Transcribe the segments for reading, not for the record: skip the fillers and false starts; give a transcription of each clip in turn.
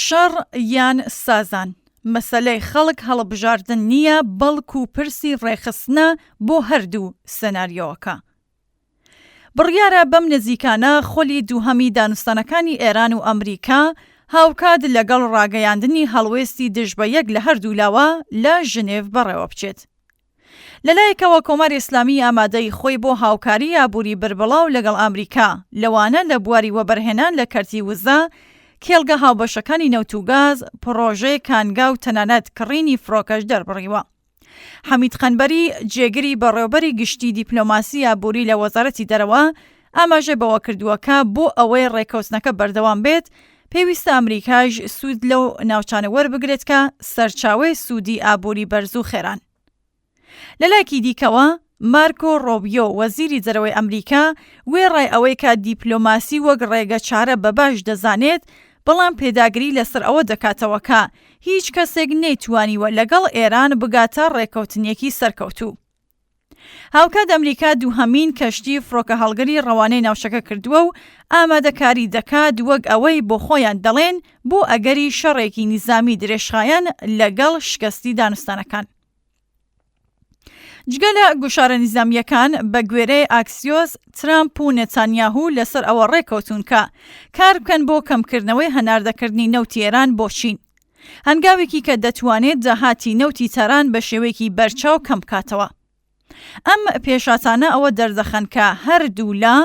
شەڕ یان سازان، مەسەلەی خەڵک هەڵبژاردن نییە بەڵکو پرسی ڕێکخستنە بۆ هەردوو سناریۆکە. بڕیارە بەم نزیکانە خولی دووهەمی دانوستانەکانی ئێران و ئەمریکا هاوکات لەگەڵ ڕاگەیاندنی هەڵوێستی دژ بە یەک لە هەردوولاوە لە ژنێڤ بەڕێوەبچێت. لەلایەکەوە کۆماری ئیسلامی ئامادەیی خۆی بۆ هاوکاریی ئابووری بربڵاو لەگەڵ ئامریکا، لەوانە لە بواری وەبەرهێنان لە کەرتی وزە، کێڵگە هاوبەشەکانی نەوت و گاز، پڕۆژەی کانگا و تەنانەت کڕینی فڕۆکەش دەربڕیوە. حەمید قەنبەری، جێگری بەڕێوەبەری گشتیی دیپلۆماسی ئابووری لە وەزارەتی دەرەوە، ئاماژەی بەوە کردووە کە بۆ ئەوەی ڕێککەوتنەکە بەردەوام بێت، پێویستە ئەمریکایش سوود لەو ناوچانە وەربگرێت کە سەرچاوەی سوودی ئابووری بەرز و خێران. لەلایەکی دیکەوە، مارکۆ ڕۆبیۆ، وەزیری دەرەوەی ئەمریکا، وێڕای ئەوەی کە دیپلۆماسی وەک ڕێگەچارە بە باش دەزانێت، بەڵام پێداگری لەسەر ئەوە دەکاتەوە کە هیچ کەسێک نەیتوانیوە لەگەڵ ئێران بگاتە ڕێککەوتنێکی سەرکەوتوو. هاوکات ئەمریکا دووهەمین کەشتی فڕۆکەهەڵگری ڕەوانەی ناوچەکە کردووە و ئامادەکاری دەکات وەک ئەوەی بۆخۆیان دەڵێن بۆ ئەگەری شەڕێکی نیزامی درێژخایەن لەگەڵ شکستی دانوستانەکان. جگە لە گوشارە نیزامییەکان، بە گوێرەی ئاکسیۆس، ترامپ و نێتانیاهو لەسەر ئەوە ڕێککەوتوون کە کار بکەن بۆ کەمکردنەوەی هەناردەکردنی نەوتی ئێران بۆ چین. هەنگاوێکی کە دەتوانێت داهاتی نەوتی تاران بە شێوەیەکی بەرچاو کەم بکاتەوە. ئەم پێشهاتانە ئەوە دەردەخەن کە هەردوولا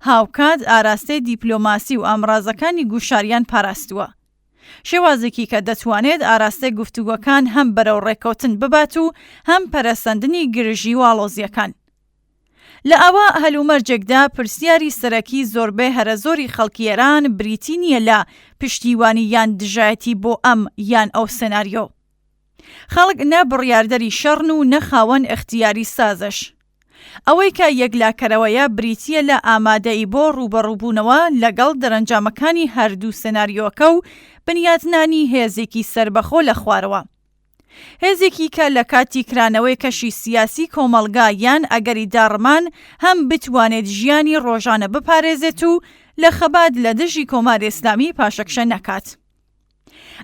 هاوکات ئاراستەی دیپلۆماسی و ئامرازەکانی گوشاریان پاراستووە. شێوازێکی کە دەتوانێت ئاراستەی گفتوگۆکان هەم بەرەو ڕێککەوتن ببات و هەم پەرەسەندنی گرژی و ئاڵۆزییەکان. لە ئاوا هەلومەرجێکدا پرسیاری سەرەکی زۆربەی هەرەزۆری خەڵکی ئێران بریتی نییە لە پشتیوانی یان دژایەتی بۆ ئەم یان ئەو سناریۆ. خەڵک نە بڕیاردەری شەڕن و نە خاوەن ئیختیاری سازش. ئەوەی کە یەکلاکەرەوەیە بریتییە لە ئامادەیی بۆ ڕووبەڕووبوونەوە لەگەڵ دەرەنجامەکانی هەردوو سناریۆکە و بنیاتنانی هێزێکی سەربەخۆ لە خوارەوە. هێزێکی کە لە کاتی کرانەوەی کەشی سیاسی کۆمەڵگا یان ئەگەری داڕمان هەم بتوانێت ژیانی ڕۆژانە بپارێزێت و لە خەبات لە دژی کۆماری ئیسلامی پاشەکشە نەکات.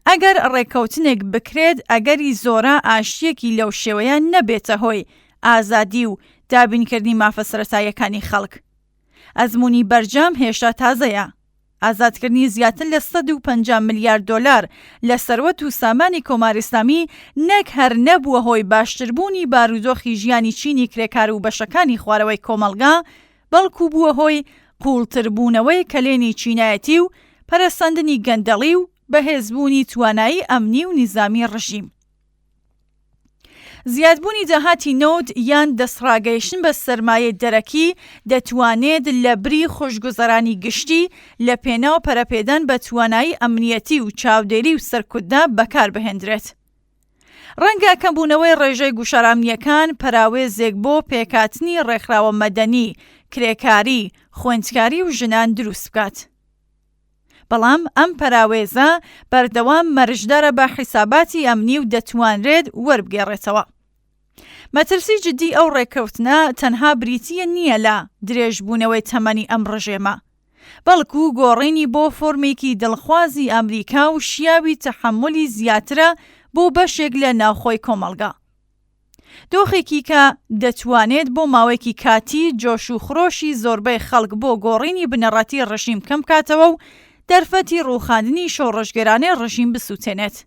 ئەگەر ڕێککەوتنێک بکرێت ئەگەری زۆرە ئاشتییەکی لەو شێوەیە نەبێتە هۆی ئازادی و دابینکردنی مافە سەرەتاییەکانی خەڵک. ئەزموونی بەرجام هێشتا تازەیە. ئازادکردنی زیاتر لە 150 ملیار دۆلار لە سەروەت و سامانی کۆماری ئیسلامی نەک هەر نەبووە هۆی باشتربوونی بارودۆخی ژیانی چینی کرێکار و بەشەکانی خوارەوەی کۆمەڵگا، بەڵکو بووە هۆی قووڵتربوونەوەی کەلێنی چینایەتی و پەرەسەندنی گەندەڵی و بەهێزبوونی توانایی ئەمنی و نیزامی ڕژیم. زیادبوونی داهاتی نەوت یان دەستڕاگەیشتن بە سەرمایەی دەرەکی دەتوانێت لە بری خۆشگوزەرانی گشتی لە پێناو پەرەپێدان بە توانایی ئەمنیەتی و چاودێری و سەرکوتدا بەکاربهێندرێت. ڕەنگە کەمبوونەوەی ڕێژەی گوشارە ئەمنییەکان پەراوێزێک بۆ پێکهاتنی ڕێکخراوە مەدەنی، کرێکاری، خوێندکاری و ژنان دروست بکات. بەڵام ئەم پەراوێزە بەردەوام مەرجدارە بە حیساباتی ئەمنی و دەتوانرێت وەربگێڕێتەوە. مەترسی جدی ئەو ڕێککەوتنە تەنها بریتییە نییە لە درێژبوونەوەی تەمەنی ئەم ڕژێمە، بەڵکو گۆڕینی بۆ فۆرمێکی دڵخوازی ئەمریکا و شیاوی تەحەمولی زیاترە بۆ بەشێک لە ناوخۆی کۆمەڵگا. دۆخێکی کە دەتوانێت بۆ ماوەیەکی کاتی جۆش و خرۆشی زۆربەی خەڵک بۆ گۆڕینی بنەڕەتی ڕژیم کەم بکاتەوە و دەرفەتی ڕووخاندنی شۆڕشگێرانەی ڕژیم بسووتێنێت.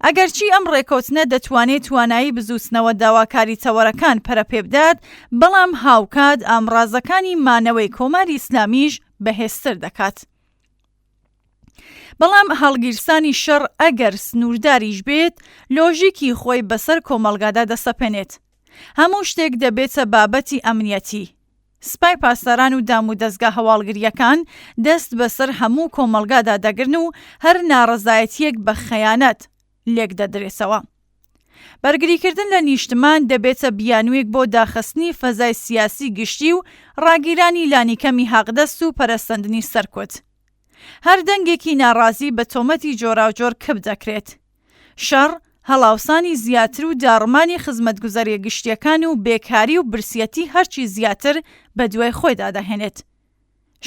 ئەگەرچی ئەم ڕێکەوتنە دەتوانێت توانایی بزووتنەوە داواکاری تەوەرەکان پەرەپێبدات، بەڵام هاوکات ئامڕازەکانی مانەوەی کۆماری ئیسلامیش بەهێزتر دەکات. بەڵام هەڵگیرسانی شەڕ ئەگەر سنوورداریش بێت، لۆژیکی خۆی بەسەر کۆمەڵگادا دەسەپێنێت. هەموو شتێک دەبێتە بابەتی ئەمنیەتی. سپای پاسداران و دامودەزگا هەواڵگرییەکان دەست بەسەر هەموو کۆمەڵگادا دەگرن و هەر ناڕەزایەتییەک بە خەیانەت لێکدەدرێتەوە. بەرگریکردن لە نیشتمان دەبێتە بیانوویەک بۆ داخستنی فەزای سیاسی گشتی و ڕاگیرانی لانیکەمی حەقدەست و پەرەسەندنی سەرکوت. هەر دەنگێکی ناڕازی بە تۆمەتی جۆراوجۆر کپ دەکرێت. شەڕ، هەڵاوسانی زیاتر و داڕمانی خزمەتگوزارییە گشتییەکان و بێکاری و برسیەتی هەرچی زیاتر بەدوای خۆیدا دەهێنێت.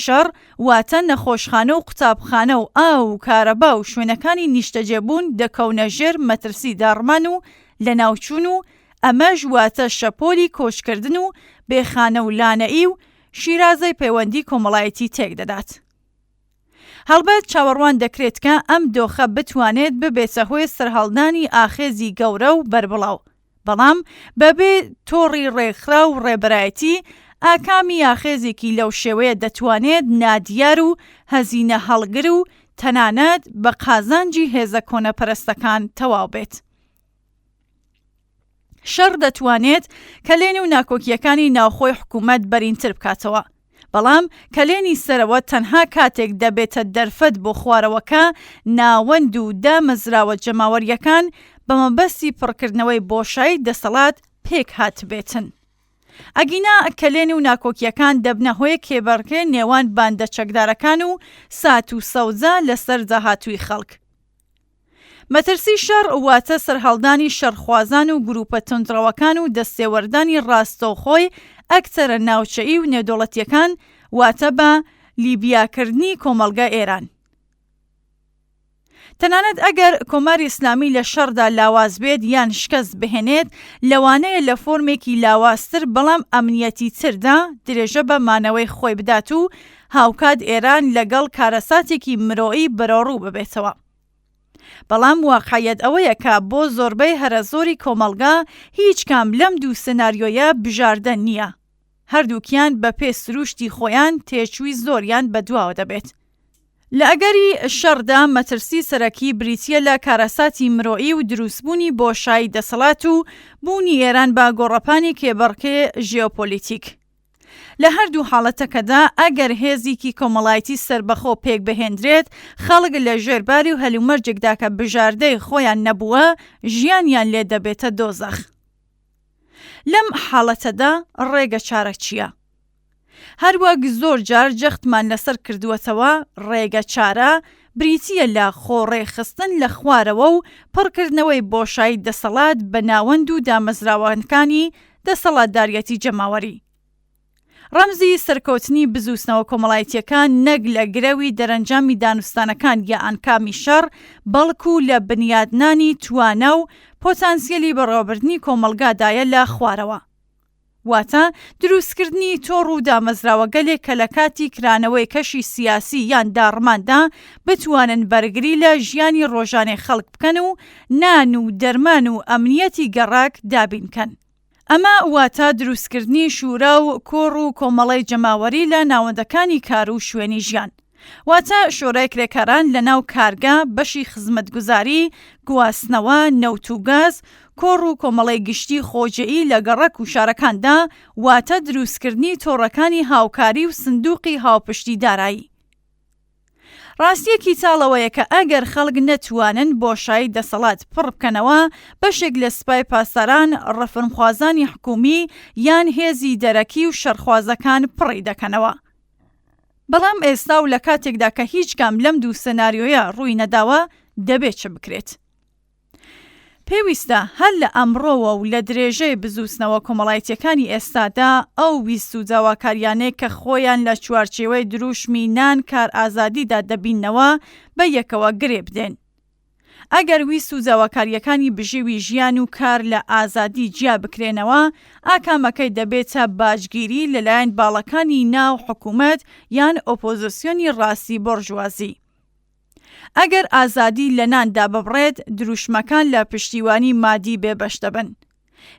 شەڕ واتە نەخۆشخانە و قوتابخانە و ئاو و کارەبا و شوێنەکانی نیشتەجێبوون دەکەونە ژێر مەترسی داڕمان و لەناوچوون و ئەمەش واتە شەپۆلی کۆچکردن و بێخانە و لانەیی و شیرازەی پەیوەندی کۆمەڵایەتی تێکدەدات. هەڵبەت چاوەڕوان دەکرێت کە ئەم دۆخە بتوانێت ببێتە هۆی سەرهەڵدانی ئاخێزی گەورە و بەربڵاو، بەڵام بەبێ تۆڕی ڕێکخراو و ڕێبەرایەتی، ئاکامی ئاخێزێکی لەو شێوەیە دەتوانێت نادیار و هەزینەهەڵگر و تەنانەت بە قازانجی هێزە کۆنەپەرستەکان تەواو بێت. شەڕ دەتوانێت کەلێن و ناکۆکییەکانی ناوخۆی حکوومەت بەرینتر بکاتەوە، بەڵام کەلێنی سەرەوە تەنها کاتێک دەبێتە دەرفەت بۆ خوارەوە کە ناوەند و دامەزراوە جەماوەرییەکان بە مەبەستی پڕکردنەوەی بۆشایی دەسەڵات پێکهاتبێتن. ئەگینا کەلێن و ناکۆکییەکان دەبنە هۆی کێبەڕکێ نێوان باندە چەکدارەکان و سات و سەوزە لەسەر داهاتووی خەڵک. مەترسی شەڕ واتە سەرهەڵدانی شەڕخوازان و گروپە توندڕەوەکان و دەستێوەردانی ڕاستەوخۆی ئەکتەرە ناوچەیی و نێودەوڵەتییەکان واتە بە لیبیاکردنی کۆمەڵگە ئێران. تەنانەت ئەگەر کۆماری ئیسلامی لە شەڕدا لاواز بێت یان شکەست بهێنێت، لەوانەیە لە فۆرمێکی لاوازتر بەڵام ئەمنیەتیتردا درێژە بە مانەوەی خۆی بدات و هاوکات ئێران لەگەڵ کارەساتێکی مرۆیی بەرەوڕوو ببێتەوە. بەڵام واقعیەت ئەوەیە کە بۆ زۆربەی هەرەزۆری کۆمەڵگا هیچ کام لەم دوو سناریۆیە بژاردە نییە. هەردووکیان بەپێ سرووشتی خۆیان تێچووی زۆریان بەدواوە دەبێت. لە ئەگەری شەڕدا مەترسی سەرەکی بریتییە لە کارەساتی مرۆیی و دروستبوونی بۆشایی دەسەڵات و بوونی ئێران بە گۆڕەپانی کێبڕکێ ژێۆپۆلیتیک. لە هەردوو حاڵەتەکەدا ئەگەر هێزیکی کۆمەڵایەتی سەربەخۆ پێکبهێندرێت، خەڵک لە ژێر باری و هەلومەرجێکدا کە بژاردەی خۆیان نەبووە، ژیانیان لێ دەبێتە دۆزەخ. لەم حاڵەتەدا ڕێگەچارە چییە؟ هەروەک زۆر جار جەختمان لەسەر کردووەتەوە، ڕێگەچارە بریتییە لە خۆڕێکخستن لە خوارەوە و پڕکردنەوەی بۆشایی دەسەڵات بە ناوەند و دامەزراوەکانی دەسەڵاتداریەتی جەماوەری. ڕەمزی سەرکەوتنی بزووتنەوە کۆمەڵایەتییەکان نەک لە گرەوی دەرەنجامی دانوستانەکان یا ئانکامی شەڕ، بەڵکو لە بنیادنانی توانا و پۆتانسیەلی بەڕێوەبردنی کۆمەڵگادایە لە خوارەوە. واتە دروستکردنی تۆڕ و دامەزراوەگەلێک کە لە کاتی کرانەوەی کەشی سیاسی یان داڕماندا بتوانن بەرگری لە ژیانی ڕۆژانەی خەڵک بکەن و نان و دەرمان و ئەمنیەتی گەڕەک دابین کەن. ئەمە واتە دروستکردنی شورا و کۆڕ و کۆمەڵەی جەماوەری لە ناوەندەکانی کار و شوێنی ژیان. واتە شۆرای کرێکاران لە ناو کارگە، بەشی خزمەتگوزاری، گواستنەوە، نەوت و گاز، کۆڕ و کۆمەڵەی گشتی خۆجێی لە گەڕەک و شارەکاندا، واتە دروستکردنی تۆڕەکانی هاوکاری و سندوقی هاوپشتی دارایی. ڕاستییەکی تاڵ ئەوەیە کە ئەگەر خەڵک نەتوانن بۆشایی دەسەڵات پڕ بکەنەوە، بەشێک لە سپای پاسداران، ڕفرمخوازانی حکوومی یان هێزی دەرەکی و شەڕخوازەکان پڕی دەکەنەوە. بەڵام ئێستا و لە کاتێکدا کە هیچ کام لەم دوو سناریۆیە ڕووی نەداوە، دەبێ چ بکرێت؟ پێویستە هەر لە ئەمڕۆوە و لە درێژەی بزووتنەوە کۆمەڵایتییەکانی ئێستادا ئەو ویست و داواکارییانەی کە خۆیان لە چوارچێوەی درووشمی نان کار ئازادیدا دەبیننەوە بە یەکەوە گرێ بدەین. ئەگەر ویست و داواکارییەکانی بژێوی ژیان و کار لە ئازادی جیا بکرێنەوە، ئاکامەکەی دەبێتە باجگیری لەلایەن باڵەکانی ناو حکوومەت یان ئۆپۆزسیۆنی ڕاستی بۆرژوازی. ئەگەر ئازادی لە نان داببڕێت، دروشمەکان لە پشتیوانی مادی بێبەش دەبن.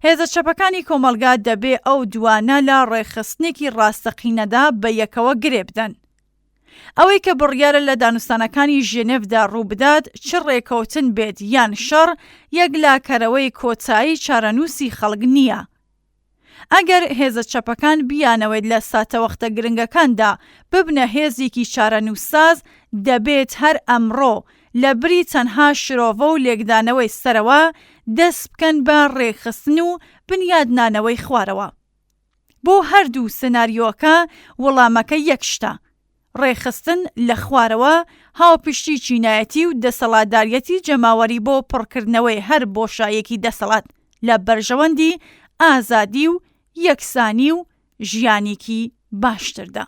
هێزە چەپەکانی کۆمەڵگا دەبێ ئەو دوانە لە ڕێکخستنێکی ڕاستەقینەدا بە یەکەوە گرێ بدەن. ئەوەی کە بڕیارە لە دانوستانەکانی ژێنێڤدا ڕووبدات، چ ڕێکەوتن بێت یان شەڕ، یەکلاکەرەوەی کۆتایی چارەنووسی خەڵک نییە. ئەگەر هێزە چەپەکان بیانەوێت لە ساتەوەختە گرنگەکاندا ببنە هێزێکی چارەنووسساز، دەبێت هەر ئەمڕۆ، لە بری تەنها شرۆڤە و لێکدانەوەی سەرەوە، دەست بکەن بە ڕێکخستن و بنیادنانەوەی خوارەوە. بۆ هەردوو سناریۆکە وڵامەکە یەک شتە، ڕێکخستن لە خوارەوە، هاوپشتی چینایەتی و دەسەڵاتداریەتی جەماوەری بۆ پڕکردنەوەی هەر بۆشاییەکی دەسەڵات لە بەرژەوەندی ئازادی و یەکسانی و ژیانێکی باشتردا.